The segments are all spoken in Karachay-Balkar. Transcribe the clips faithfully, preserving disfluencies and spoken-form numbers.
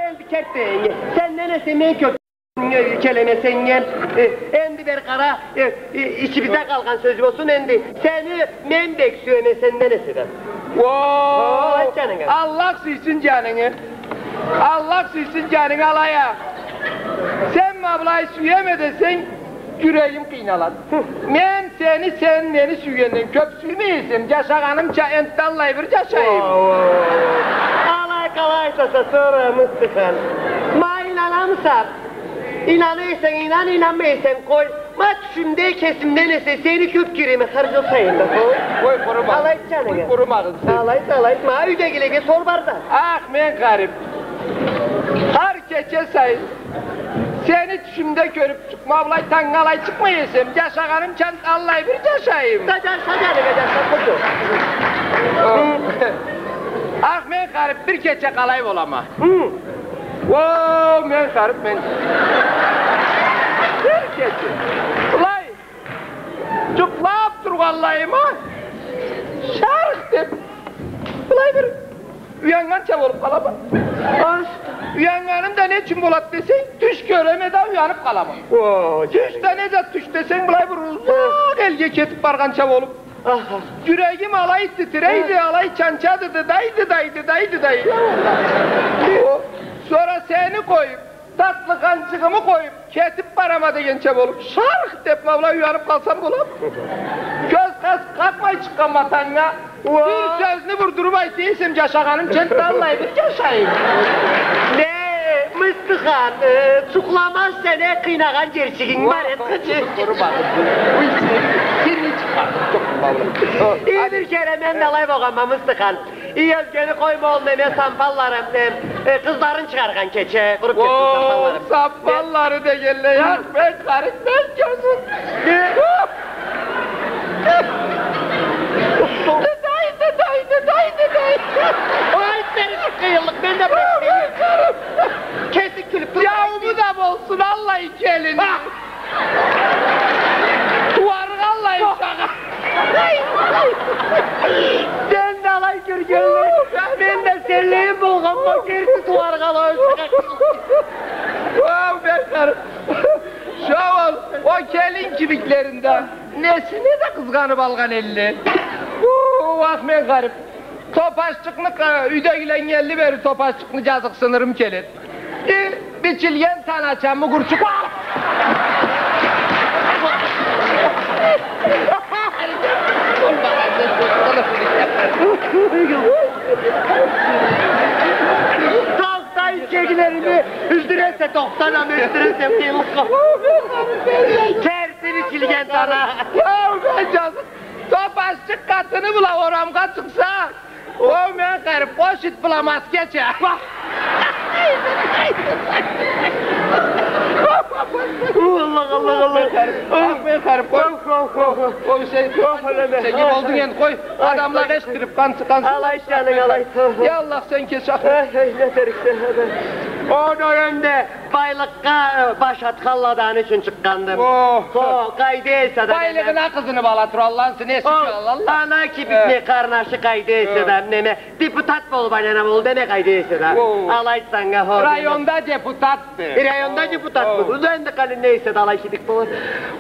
Энди кет да, энди. Сенден эсе мен кёп келеме сеннге. Э, энди бери къара, э, э, ичибизде къалгъан сёз болсун энди. Сени мен бек сюеме сенден эсе да. О, айт джанынгы. Аллах сюйсюн джанынгы. Аллах сюйсюн джанынгы, алай а. Сен ма былай сюеме десенг, джюрегим къыйналады. Хы. Мен сени, сен мени сюйгенден кёп сюймей эсем, джашагъанымча энтда аллай бир джашайым. О, о, о. Алай къалай айтаса, сора, Мыстыхан. Ма ийнанамыса? Ийнана эсенг ийнан, ийнанмай эсенг къой. Ма тюшюмде кесимден эсе сени кёп кереме харжласайым да, хо? Къой, къуру ма. Алай, джанынгы. Къой, къуру ма, къызым. Алай, алай. Ма юйдегилеге сор бары да. Ах, мен харип. Хар кече сайын сени тюшюмде кёрюп, ма былай тангала алай чыкъмай эсем, джашагъанымча аллай бир джашайым. Да джаша, джанынгы, джаша, къой. Ах, мен харип, бир кече къалай болама? Хы. О, мен харип, мен. Бир кече. Былай. Джукълап тургъанлайыма, шарх деп, былай бир уяннганча болуп къалама. Уяннганым да не ючюн болады десенг, тюш кёреме да уянып къалама. О, тюш да не зат тюш десенг, былай бир узакъ элге кетип баргъанча болуп. Аха. Джюрегим алай титирейди, алай чанчады, дыдайды, дайды, дайды, дайды. О, сора сени къоюп, татлы ханчыгъымы къоюп, кетип барама дегенча болуп, шарх деп, ма былай уянып къалсам боламы? Кёз къас къакъмай чыкъгъанма тангнга, бир сёзню бурдуруп айта эсем, джашагъанымча энтда аллай бир джашайым. Не, Мыстыхан, э, джукъламаз сени къыйнагъан джерчигинг бар эди, къызым. Ий, бир кере мен да алай болгъанма, Мыстыхан. Ий, ёзгени къойма, ол неме, сампаллары, э, э, къызларын чыгъаргъан кече, къуруп кетдим сампаллары. О, сампаллары дегенлей, ах, мен харип, мен кёзюм. Не? Дыдай, дыдай, дыдай, дыдай. Ой, сени къыйынлыкъ, мен да бир... Кесинг кюлюп тур. Джаууму да болсун, аллай келин. Ах! Тууаргъа аллай ушагъа. Сен да алай кёргенлей, мен да сенлей болгъанма, керти тууаргъа ушагъа. Вау, мен харип. Шо ол, о келин кибиклерин да несине да къызгъанып алгъан элле. Уу, ах, мен харип. Топашчыкъны, э, юйдегиле келгенли бери топашчыкъны джазыкъсынырым келеди. Э, бичилген танача мугурчукъ. Тохта, ичегилерими юздюресе, тохта, неме, юздюресе, къыйынлыкъ. Керти бичилген тана. Вау, мен джазыкъ. Топашчыкъ къатыны бла орамгъа чыкъса, о, мен харип, къош ит бла маскеча. Аллах, Аллах, Аллах. Ах, мен харип, къой. Ох, ох, ох, ох. Къой, сен, ох, сен, алай, сен не болдунг энди, къой. Ай, адамлагъа ай, эшитдирип, къансы, къансы. Алай, джанынгы, алай. Я Аллах, сен кеч, ахыр. Ай, ай, не этериксе, адам. О, да энди. Байлыкъгъа, э, баш атханла да аны ючюн чыкъгъандым. О. Хо, къайда эсе да. Байлыгъына къызынып ала туралла, неси ючюн алалла? Ана кибик, э, не къарнашы къайда эсе да, неме, депутат болуп айлана болду, неме, къайда эсе да. О. Алай айтсанг а, хо, неме. Районда депутатды. Районда депутатмы? О. Уза энди къалин не эсе да алай кибик болур.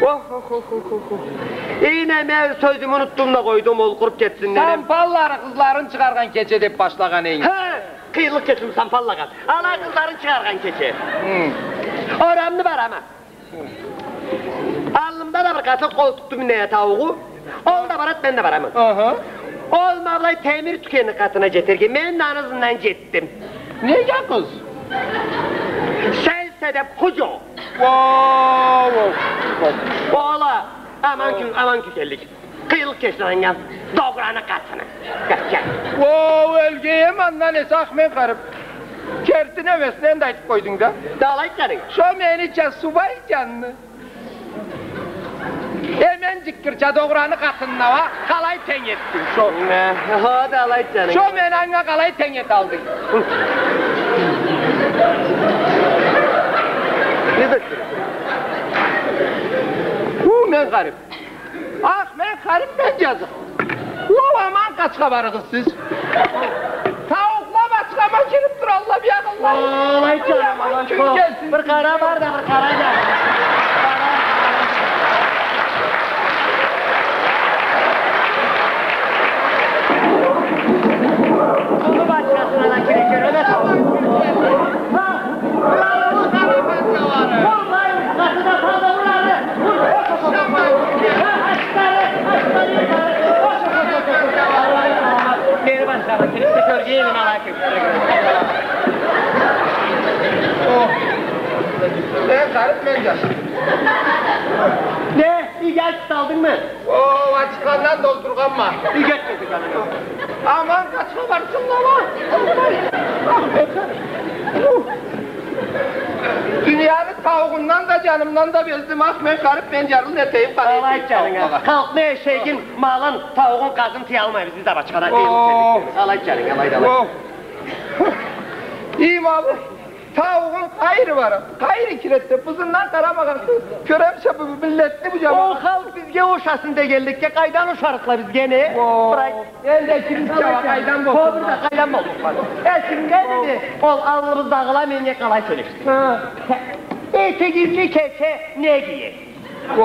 Ох, ох, ох. Эй, неме, сёзюмю унутдум да къойдум, ол къуруп кетсин, неме. Сампаллары къызларын чыгъаргъан кече деп башлагъан эдинг. Хы! Къыйынлыкъ кечдим сампаллагъа. Алай къызларын чыгъаргъан кече. Хы. Орамны барама. Хы. Аллымда да бир къатын къолтукъду, мындай тауугъу. Ол да барад, мен да барама. Аха. Ол ма былай темир тюкенни къатына джетерге, мен да аны ызындан джетдим. Неге, къыз? Сенсе деп, худжо. Вау, вау. Ол а аман кю-, аман кюйгенлик. Къыйынлыкъ кечдим анга. Догъураны къатыны. Гел, гел. О, ёлгейме андан эсе, ах, мен харип. Керти немесин энди айтып къойдунг да. Да алай айтханынг. Шо менича субай джанны. Э, мен джиккирча догъураны къатынына уа къалай тенг этдинг шо? Э, хо, да алай айтханынг. Шо мени анга къалай тенг эталдынг? Не зат? У, мен харип. Ах, мен харип, мен джазыкъ. Уау, аман къачха барыгъыз сиз. Тауукъла башхама кирип туралла, Алай, джаным, алай. Бир къара бар да, бир къара да. Муну башхасына да кирек, кёреме. Мени башхама кирипди, кёргеним алай кирипди. О. Э, Харип, мен джаш. Не? Юйге ачхыт алдынгмы? О, ачхандан да олтургъанма. Юйге ачхыт, джаным. Аман, къачха барсынла ма. Дунияны таугъундан да, джанымдан да бездим, ах, мен Харип, мен джарлы, не этейим, къара. Алай, джанынга. Халкъны эшегин, малын, таугъун, къазын тыялмайбыз биз да башхада. О. Алай, джанынга, алай да алай. О. Ийим, абу, таугъун къайры бара, къайры киреди, бызындан къарамагъан, кёремисе бу миллетни, бу джамагъатны. Ол халкъ бизге ушасын дегенликге, къайдан ушарыкъла бизге, не? О. Бир айт. Энди экибиз чала къайдан болсун? Хо, бир да къайдан болсун? Эсингдеми ол аллыбыздагъыла меннге къалай сёлешди? Ха. Этигизли кече не кие? О.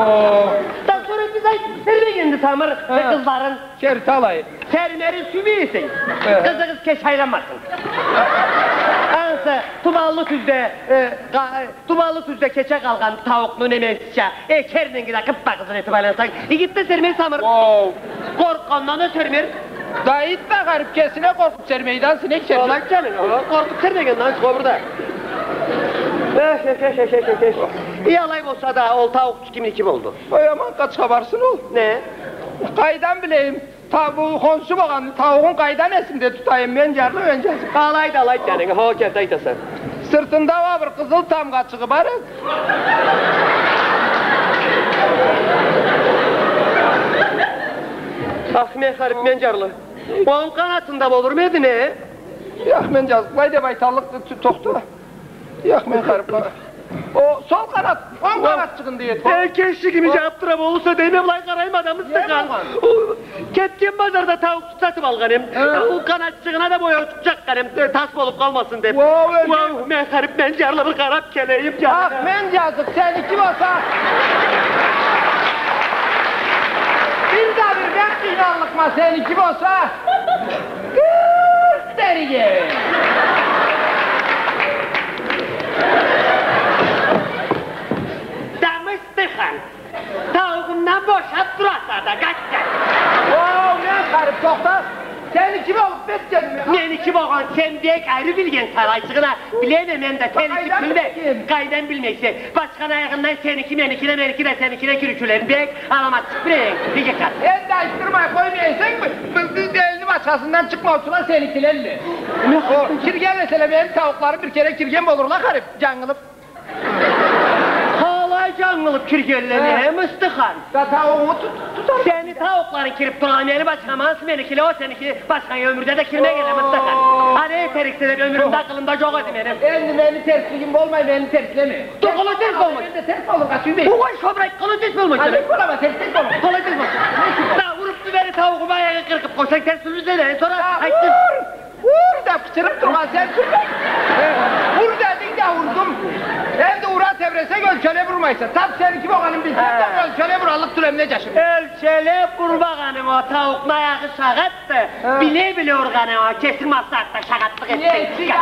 Да сора биз айт, сермегенди Самыр, ха, къызларын. Керти алай. Сермерин сюймей эсенг, ха, къызыгъыз кеч айланмасын. Ансы туманлы тюзде, э, къа-, туманлы тюзде кече къалгъан тауукъну немесича, э, кернинги да къып-къызыл этип айлансанг, игиди да сермей, Самыр. Вау. Къоркъгъандан да сермер. Да ит да, Харип, кесине къоркъуп сермейди, синек сермей. Алай, джаным, алай, къоркъуп сермегенден сора да. Эх, эх, эх. Э, алай болса да, ол тауукъ кимники болду? Ой, аман, къачха барсын ол. Не? Къайдан билейим? Та-, бу хоншу болгъан таугъун къайдан эсимде тутайым, мен джарлы, мен джарлы. Алайды, алайды, джаным, хо, керти айтаса. Сыртында уа бир къызыл тамгъачыгъы бар эди. Ах, мен Харип, мен джарлы. Онг къанатында болурму эди, не? Ях, мен джарлы, былай деп айталлыкъды, ту-, тохта. Ях, мен Харип, къара. О, сол къанат, онг къанатчыгъын дейди. Э, кешигими джабыб тура болурса дейме, былай къарайма да, Мыстыхан. Не болгъан? О, кетген базарда тауукъ сатыб алгъан эм. Хы. Ол къанатчыгъына да бояучукъ джакъгъан эм, э, тас болуб къалмасын деб. Уау, мен Харип, мен джарлы, бир къараб келейим, джарлы. Ах, мен джазыкъ, сеники болса. Бир да бир мен къыйналлыкъма, сеники болса. Къырт дерге! Да, Мыстыхан, таугъумдан бошаб тураса да, къачха. Оу, мен Харип, тохта. Сеники болуб бетгенми? Меники болгъан, сен бек ариу билгенсе алайчыгъына. Билеме мен да, сеники билме. Къайдан билейим? Къайдан билмейсе? Башханы аягъындан сеники, меники да, меники да сеники да кириучюлерин бек аламатчыкъ билеме, иги къарт. Энди айтдырмай къоймай эсенг, бу, бу элни башхасындан чыкъмаучула сеникилелле. О, кирген эселе, мени тауукъларым бир кере кирген болурла, Харип, джангылыб. Къалай джангылыб киргенле, э, Мыстыхан? Да тауукъну тут-, тутар. Сени тауукъларынг кириб тургъан мени башхама, ансы меникиле, ол сеники. Башханг ёмюрде да кирмегенле, Мыстыхан. Хо. Ха, не этериксе деб, ёмюрюмде акъылымда джокъ эди мени. Энди мени терслигим болмай, мени терслеме. Тур, къалай терс болмай? Мен да терс болургъа сюймейме. Огъай, шобрай, къалай терс болмай? Ха, не боламан, терс, терс болургъа. Къалай терс болмай? Къалай терс болмай? Да, уруб джибери тауукъну, аягъын къыркъыб къойсанг, терс сюрюрсе да, сора айтдым. Ур! Ур деб къычырыб тургъан сен сюрмей. Ур дединг да, урдум. Энди ура тебресенг, ёлчелеб урмайса. Тап сеники болгъанын билсем да, ёлчелеб ураллыкъ тюл эм, не джашырайым. Ёлчелеб урмагъаным ол, тауукъну аягъы шагъат. Ха. Биле-биле ургъаным ол, кесинг маслахатда шагъатлыкъ этсенг.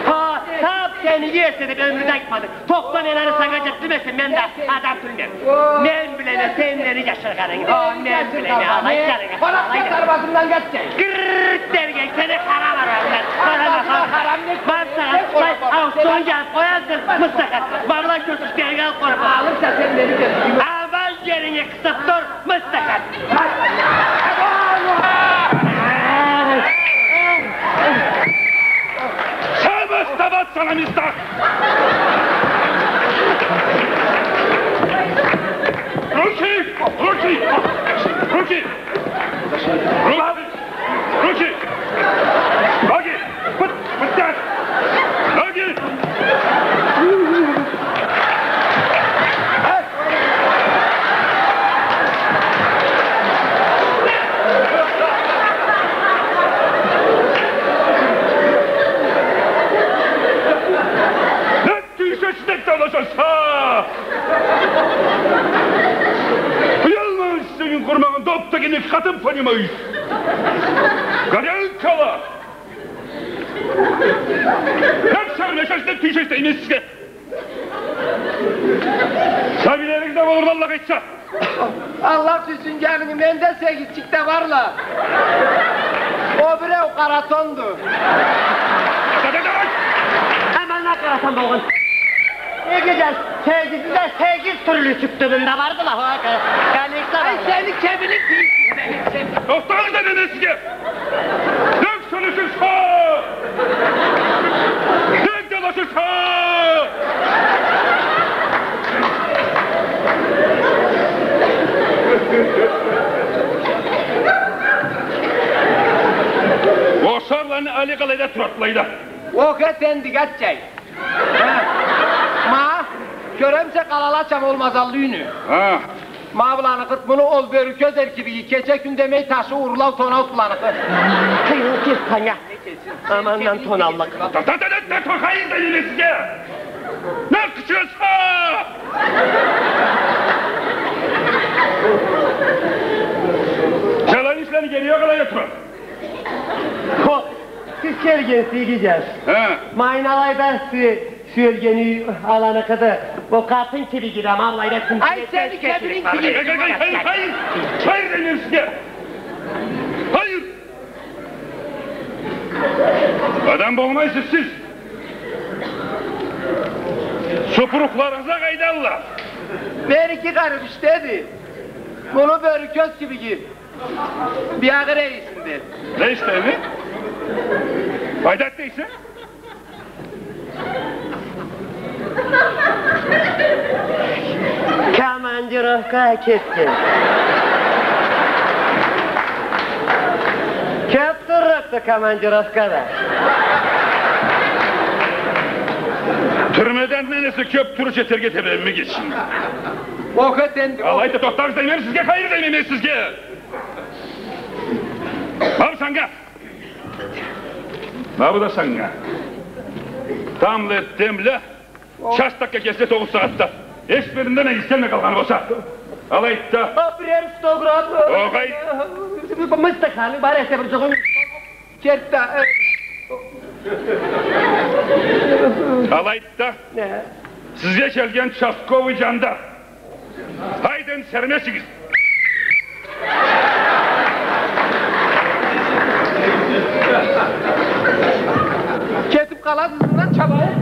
Хо, тап сени иеси деб ёмюрде айтмадым. Тохта, мен аны санга джетдирмесем, мен да адам тюлме. О. Мен билеме сен нени джашыргъанынгы. Хо, мен билеме, алай джанынгы. Къарап, къарабатымдан кетчек. Гыррррт дерге, сени харам арамдан. Харам, харам. Бар сагъат, сен къой, аузунгу джабыб къоясыз, Мыстыхан. Бар, былай кёчюшкенинги алыб къой. Алырса сен мени кетчегими. Албан джеринги къысыб тур. Мыстыхан! Всем оставаться на местах! Руки! Руки! Руки! Руки! Руки! Ноги! Пыт-, пытать! Ноги! Такие как ты понимаешь. Горянкала! Как сармешешни, тюйшешни дейме сизге. Сабийлеринг да болур, Аллах айтса. Аллах сюйсюн, джаным, менде сегизчик да барла. О биреу къаратонду. Аман, не къаратон болгъан. Сегиз, сегиз да сегиз тюрлю сюктюмюм да барды ла, хо, ка-, коллекция. Ай, бар. Сени кебининг, сени кебининг. Тохтагъыз да, деме сизге! Тек сюрюшюрсе! Тек далашырса! Ошарланы али къалайда турады, былайда. Ох, э, сен дигат чай. Ха. Ма, кёремисе, къалалача ол мазаллы юйню. Ха. Ма быланы къырт, муну ол бёрю кёзлери кибиги кече-кюн демей ташы урлау, тонау быланыкъы. Къыйын кес, Таня. Амандан тоналлыкъ. Та, та, та, та, та, хайыр дейме сизге! Не къычыраса! Джалан ишлени гери къалай этире. Хо, сиз келгенсиз, иги джаш. Ха. Ма алайда сиз сюелген юй аланыкъыды. Ол къатын кибиги да, ма былайда ким... Ай, сени кебининг, кибининг. Хайыр, хайыр, хайыр, хайыр! Хайыр дейме сизге! Хайыр! Адам болмайсыз сиз! Супругларыгъыз а къайдалла? Меники къарып иштеди. Муну бёрю кёз кибиги. Биягъы рейсинде. Рейсдеми? Къайда дейсе? Командировкагъа кетген. Кёп турлукъду командировкада. Тюрмеден да энеси кёп туруш этерге тебренмегенчи. Ох, этенди. Алайда тохтагъыз дейме сизге, хайыр дейме сизге. Ма бу санга. Ма бу да санга. Тамбла, тамбла. Час такъгъа келсе тогъуз сагъатда. Эшитмедим да мен, эсиме къалгъаны болса. Алайды да. А, бирер сто грамм. Огъай. Мыстыханы бар эсе бир джугъун. Керти да, э. Алайды да. Не? Сизге келген участковый джандар. Хайдын, сермешигиз. Кетип къалады, ызындан чабайым.